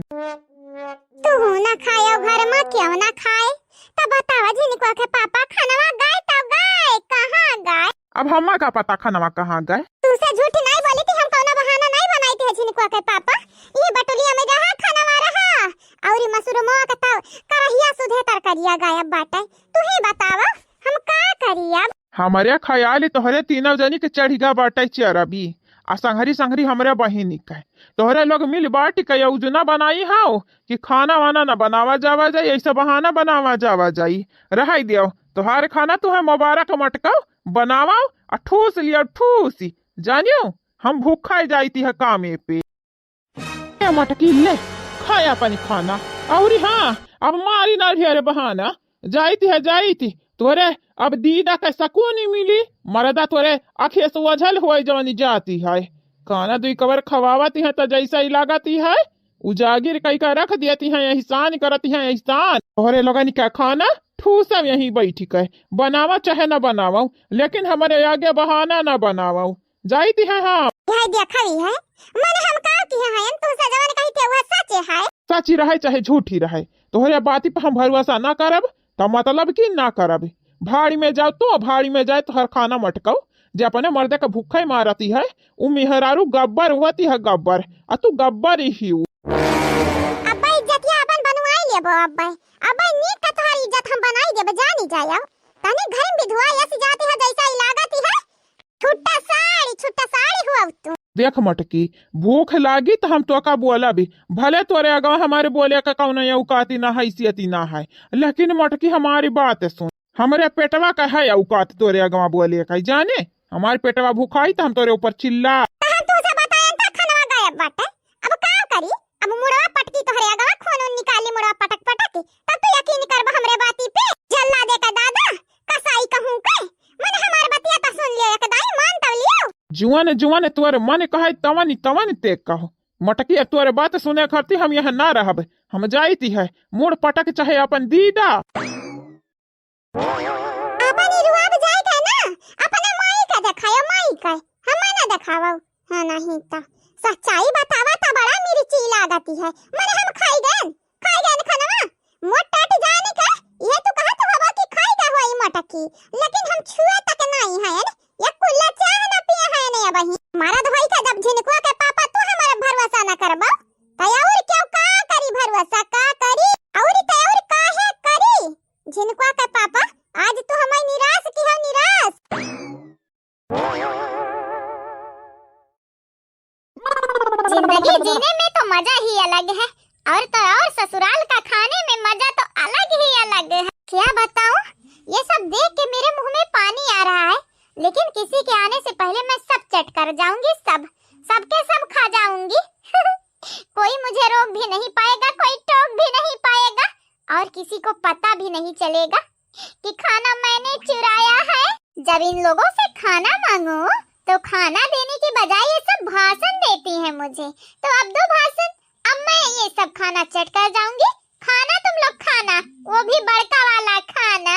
तू ना खायो घर में क्यों ना खाए? तब बतावा झिनकुआ के पापा खनवा गए तो गए, कहाँ गए? अब हम्मा का पता खनवा कहाँ गए? तू से झूठ नहीं बोली थी, हम कौनो बहाना नहीं बनाई थी झिनकुआ के पापा। ये बटुलिया में रहा खनवा रहा, और ई मसूरमवा के तो करहिया सुधे तरकरिया गायब बाटे। तू ही बतावा, हम का करी अब? हमरे ख्याल ही तोहरे तीनों जनी के चढ़िगा बाटे चरबी, आ संघरी संघरी हमरे बहिनी के। तोहरे लोग मिल बाटी के योजना बनाई हाउ कि खाना वाना न बनावा जावा जाई, ऐसा बहाना बनावा जावा जाई। रहाई दियो, तोहार खाना तुहे मुबारक मटकाओ, बनावाओ आ ठूस लियो ठूसी। जानियो, हम भूखा जाई थी है कामे पे। ए मटकी ले, खाया पानी खाना। और हाँ, अब मारी ना ढेर बहाना, जाई थी है जाई थी। तोरे अब दीदा के सकून ही मिली, मरदा तोरे आँखें से ओझल होई जवानी जाती है। खाना दुई कवर खवावती है तो जैसा ही लागती है, उजागिर कई का रख देती है, एहसान करती है, एहसान। तोहरे लोगन का खाना ठूसम यहीं बैठी के, बनावा चाहे न बनावा, लेकिन हमरे आगे बहाना न बनावा। जाइत है हम। यह देखा ही है, मन हम का किहे हैं, तू से जवन कही थे वह सच है। सच ही रहे चाहे झूठ ही रहे, तोहरे बाती पर हम भरोसा ना करब, त मतलब कि ना करब। भाड़ी में जाओ तू, भाड़ी में जाए तोहर खाना मटकऊ। जे अपने मर्दे का भूखे मारती है, उ मेहरारू गब्बर होती है, गब्बर। आ तू गब्बर ही हू। अब्बा इज्जतिया अपन बनवाई लेबो अब्बा। अब्बा नीक का तोहर इज्जत हम बनाई देबो, जानी जाए। तनी घर में भी धुआ ऐसी जाती है जैसा ही लागती है। छुट्टा साड़ी, छुट्टा साड़ी हुआ तू। देख मटकी, भूख लागी त हम तोका बोलब, भले तोरे अगवा हमारे बोले का कौनो औकाती ना, हैसियती ना है, लेकिन मटकी हमारी बात सुन, हमरे पेटवा का है औकात तोरे अगवा बोले का, जाने? हमारे पेटवा भुखाई त हम तोरे ऊपर चिल्ला। त हम तुझे बताएन त खनवा गायब बाटे, अब का करी? अब मुड़वा पटकी तोहरे अगवा खून उन निकाली मुड़वा पटक पटक, तब तू यकीन करबा हमरे बाती पे। जल्ला दे का दादा, कसाई कहूँ के, मने हमार बतिया त सुन ले एक दाई, मान तब लियो। जुआन जुआन तोर मन कहे तवन तवन ते कहो। मटकी तोर बात सुने खातिर हम यहाँ ना रहब, हम जाइत है, मुड़ पटक चाहे अपन दीदा। अपन ही रुआब जाए का ना, अपने माई का देखायो, माई का, हमें ना देखावो। हाँ, नहीं तो सच्चाई बतावा तो बड़ा मिर्ची लागती है। मने हम खाई गए, खाई गए खनवा। मोट टाट जाने का, ये तो कहा तो हवा कि खाई गए हुआ ई मटकी, लेकिन हम छुए तक नहीं है। ये कुल्ला चाह ना पिए है ने अबही। मारा धोई का जब झिनकुआ के पापा तू हमारे भरोसा ना करबो, तो और क्यों का करी भरोसा, का करी? और तो और काहे करी? झिनकुआ के पापा, आज तू हमें निराश की हो, निराश। जिंदगी जीने में तो मजा ही अलग है, और तो और ससुराल का खाने में मजा तो अलग ही अलग है। क्या बताऊं, ये सब देख के मेरे मुंह में पानी आ रहा है, लेकिन किसी के आने से पहले मैं सब चट कर जाऊंगी, सब, सबके सब खा जाऊंगी। कोई मुझे रोक भी नहीं पाएगा, कोई टोक भी नहीं पाएगा, और किसी को पता भी नहीं चलेगा कि खाना मैंने चुराया है। जब इन लोगों से खाना मांगो तो खाना देने की बजाय ये सब भाषण देती हैं मुझे। तो अब दो भाषण, अब मैं ये सब खाना चट कर जाऊंगी। खाना तुम लोग खाना, वो भी बड़का वाला खाना।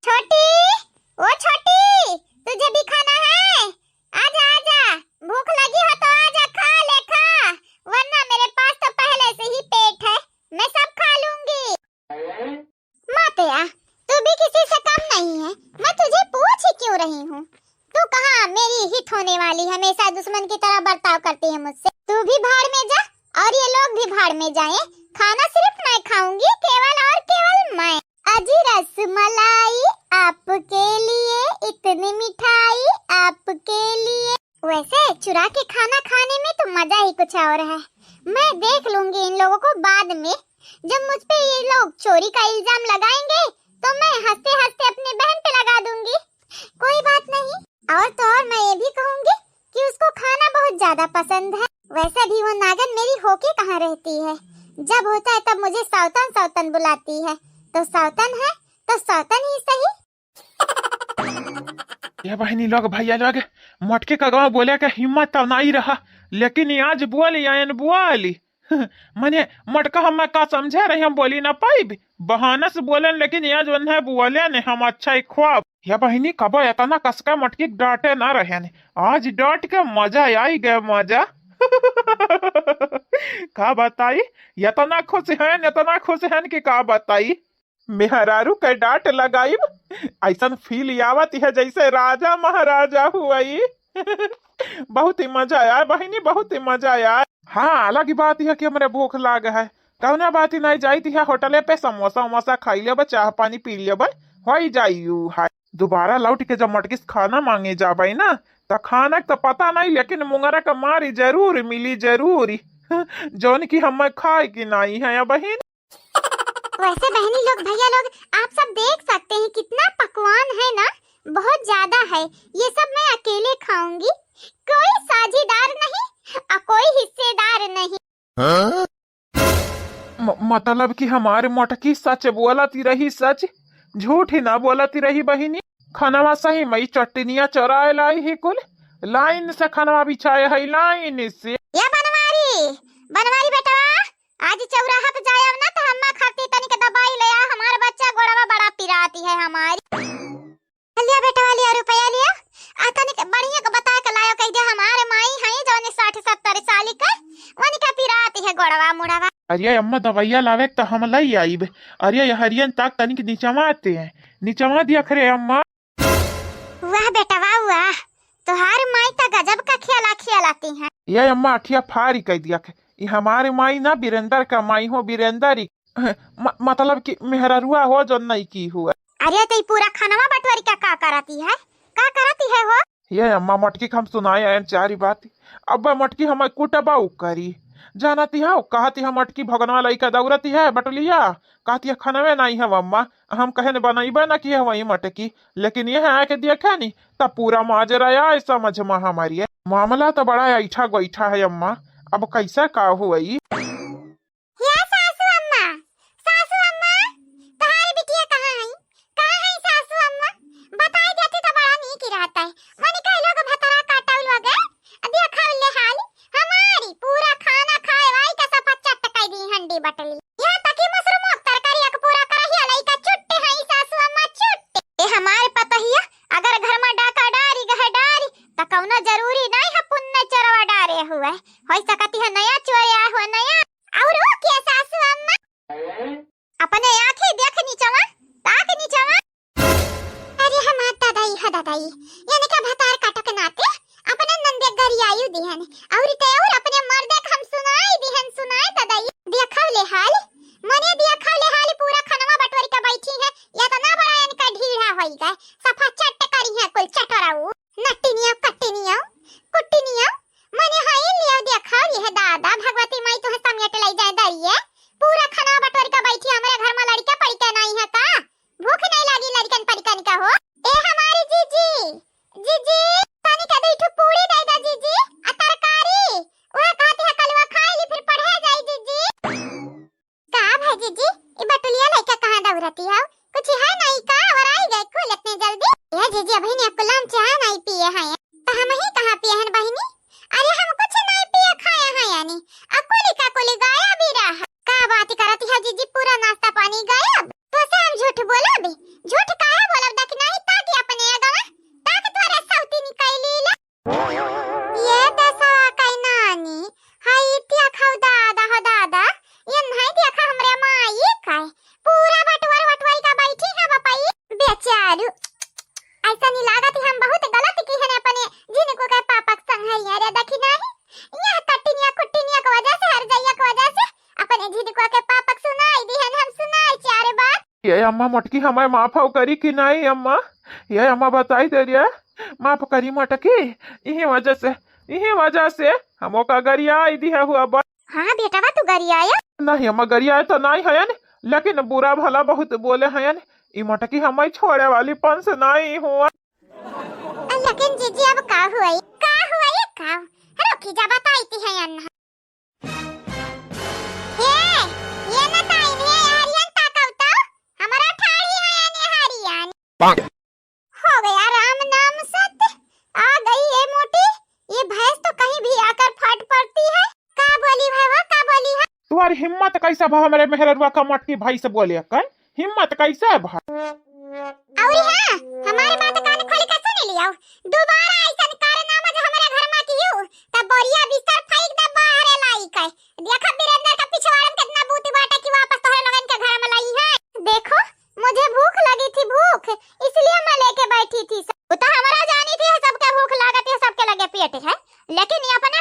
छोटी, ओ छोटी, तुझे भी खाना है? आजा, आजा, भूख लगी हो तो आजा, खा ले, खा, वरना मेरे पास तो पहले से ही पेट है, मैं सब खा लूंगी। मातया, तू भी किसी से कम नहीं है, मैं तुझे पूछ ही क्यों रही हूँ? तू कहाँ मेरी हित होने वाली, हमेशा दुश्मन की तरह बर्ताव करती है मुझसे। तू भी भाड़ में जा और ये लोग भी भाड़ में जाएं। खाना सिर्फ मैं खाऊंगी, केवल और केवल मैं। अजी रसमलाई आपके लिए, इतनी मिठाई आपके लिए। वैसे चुरा के खाना खाने में तो मजा ही कुछ और है। मैं देख लूंगी इन लोगों को बाद में, जब मुझ पे ये लोग चोरी का इल्जाम लगाएंगे तो मैं हंसते हंसते अपनी बहन पे लगा दूंगी। कोई बात नहीं। और तो और मैं ये भी कहूंगी कि उसको खाना बहुत ज्यादा पसंद है। वैसे भी वो नागन मेरी होके कहाँ रहती है, जब होता है तब मुझे सौतन सौतन बुलाती है। तो सौतन है तो सौतन ही सही। ये बहनी लोग, भैया लोग, मटके का गाँव बोले के हिम्मत तो नहीं रहा, लेकिन ये आज बोली, आयन बोली। मने मटका हम का समझे रही, हम बोली ना पाइब, बहाना से बोलेन, लेकिन ये जो है बोलेन, हम अच्छा ही ख्वाब। या बहिनी, कबो इतना कसका मटकी डांटे ना रहेन, आज डांट के मजा आई गया, मजा। का बताई, इतना खुश हैं, इतना खुश हैं कि का बताई। मेहरारू के डांट लगाइब, ऐसन फील आवत है जैसे राजा महाराजा हुई। बहुत ही मजा आया बहिनी, बहुत ही मजा आया। हाँ, अलग ही बात है कि हमरे भूख लाग है, कौना बात ही नहीं, जाइत है होटले पे, समोसा वमोसा खाई लेबे, चाह पानी पी लेबे, होई जाई उ है। दोबारा लौट के जब मटकी से खाना मांगे जाबे ना, त खाना के त पता नहीं, लेकिन मुंगरा के मारी जरूर मिली, जरूर। जौन की हमें खाए की नहीं है बहिन। वैसे बहनी लोग, भैया लोग, आप सब देख सकते हैं कितना पकवान है ना, बहुत ज्यादा है। ये सब मैं अकेले खाऊंगी, कोई साझीदार नहीं और कोई हिस्सेदार नहीं। हाँ? म-, मतलब कि हमारे मोटकी सच बोलती रही, सच, झूठ ही ना बोलती रही बहिनी। खनवा सही में चटनिया चोराए लाई ही कुल, लाइन से खनवा बिछाए है, लाइन से। या बनवारी, बनवारी बेटवा, आज चौराहा पे जायब ना तो हम्मा खाती तनिक दवाई ले आ, हमार बच्चा गोड़वा बड़ा पिराती है हमारी। लिया बेटवा, लिया रुपया लिया, आ तनिक बढ़िया के बता के लायो, कह दे हमार माई है जौन साठ सत्तर साल का, वनिका पिराती है गोड़वा मुड़वा। अरे अम्मा, दवाइया लावे के त हम लई आइब। अरे ये हरियन ताक तनिक निचवा ते हैं, निचवा दिया खरे अम्मा। वाह बेटवा वाह, तोहार माई त गजब का खियाला खियालाती हैं। ये अम्मा अठिया फारी कह दिया के, ई हमारे माई ना बीरेंद्र का माई हो, बीरेंद्र ही। म-, मतलब कि मेहररुआ हो जो नई की हुआ। अरे तो ई पूरा खनवा बटोरी का का करती है, का करती है हो? ये अम्मा मटकी के हम सुनाए आयन चारी बात। अब मटकी हम कुटबा उ करी। जानती हो, कहती हम मटकी भगनवा लइका दौड़ती है बटलिया, कहती है खनवे नहीं है अम्मा। हम कहे न बनइबे न किए वही मटकी, लेकिन ये आके देखे नी तब पूरा माजरा आए समझ में हमारी। मामला तो बड़ा ऐठा गोईठा है अम्मा, अब कैसा का हुई? हे सासू अम्मा, सासू अम्मा, तोहार बिटिया कहाँ है? कहाँ है सासू अम्मा? बताई देती तो बड़ा नीक रहता है। मने कई लोग भतरा काटल लोग है, देखल ले हाल, हमारी पूरा खाना खाए वाई का सफा चट कई दी हंडी बटली। यहाँ तक कि मशरूम तरकारी एक पूरा करहिया लइका चुट्टे है सासू अम्मा चुट्टे। ए हमारे पतहिया, अगर घर में डाका डारी गहे डारी, त कौनो जरूरी नहीं है पुन्ने चोरवा डारे हुए। होई सकती है नया चोर आए हुए नया। और वो क्या सासू अम्मा? अपने आँखें देख नीचवा, ताक नीचवा। अरे हमार दादाई, ह दादाई, यानी का भतार काटो के नाते अपने नंदे गरियायु दिहन, और ते और अपने मर्दे के हम सुनाई दिहन, सुनाई दादाई। देखव ले हाल, मने देखव ले हाल, पूरा खनवा बटोरी के बैठी है, इतना बड़ा इनका ढीढ़ा होई गए, सफा चट करी है कुल चटोराऊ। नट्टिनिया, कट्टिनिया, कुट्टिनिया, मने हई लियो देखो, ये दादा, भगवती माई तुहे समेट लई जाए दरिये। पूरा खाना बटोर के बैठी, हमरे घर में लड़के पड़के नहीं है का? भूख नहीं लागी लड़कन पड़कन का हो? ए हमारी जीजी, जीजी, तनी के दो ठो पूरी दे दे जीजी, आ तरकारी, वह कहती है कलवा खाई ली फिर पढ़े जाई जीजी। का भाई जीजी, ई बटुलिया लइका कहाँ दौड़ती हौ? कुछ है नहीं का? और आई गए कुल इतने जल्दी? ए जीजी, अभी ने कुलाम चाह नहीं पिए हैं, तो हम ही कहाँ पिए हैं बहिनी? अरे हम कुछ नहीं पिए खाए हैं यानी, अकुली का कुली गायब ही रहा। का बात करती है जीजी, पूरा नाश्ता पानी गायब? तो से हम झूठ बोला भी? झूठ काहे बोलब? दखिनाही ताकि अपने अगवा, ताकि तोरे सौती निकाली ले। ये देसवा कई नानी, हई इतिया खाऊ दादा हो दादा, ये नहीं देखा हमरे माई का, पूरा बटवर बटवर का बैठी है बपई। बेचारू, ऐसा नहीं लागत है हम बहुत गलत की है अपने जिनको के पापक संग है रे दखिनाही। यह कट्टिनिया कुट्टिनिया के वजह से, हर जइया के वजह से अपने जिनको के पापक सुनाई दी है हम सुनाई चार बार। ये अम्मा मोटकी हमें माफ हो करी कि नहीं अम्मा? ये अम्मा बताई दे रिया, माफ करी मोटकी। इही वजह से, इही वजह से हम ओका गरियाई दिया हुआ बा। हाँ बेटवा तू गरियाया? नहीं अम्मा गरियाए तो नहीं हयन, लेकिन बुरा भला बहुत बोले हयन। ई मोटकी हमें छोड़े वाली पंस नहीं हुआ। लेकिन जीजी अब का हुई? का हुई का? रुकी जा बताई ती है अन्न। हे, ये न ताई ने हरियन ताकव तो, हमरा ठाड़ी है ने हरियन। हो गया राम नाम सत्य, आ गई ये मोटी, ये भैंस तो कहीं भी आकर फट पड़ती है। का बोली है वो, का बोली है? तुम्हारी हिम्मत कैसा भा हमरे मेहररुआ का मटकी भाई से बोले कर? हिम्मत कैसे भा? और हाँ, हमारे बात कान खोल के सुन लियो। दोबारा ऐसन कारनामा जो हमारे घर में कियो, तब बोरिया बिस्तर फेंक दे बाहर लाई के। देखा बीरेंद्र का पिछवाड़न कितना बूती बाटे कि वापस तोहरे लोगन के घर में लाई है। देखो, मुझे भूख लगी थी, भूख, इसलिए मैं लेके बैठी थी। वो तो हमारा जानी थी सबके भूख लागत है, सबके लगे पेट है, लेकिन ये अपना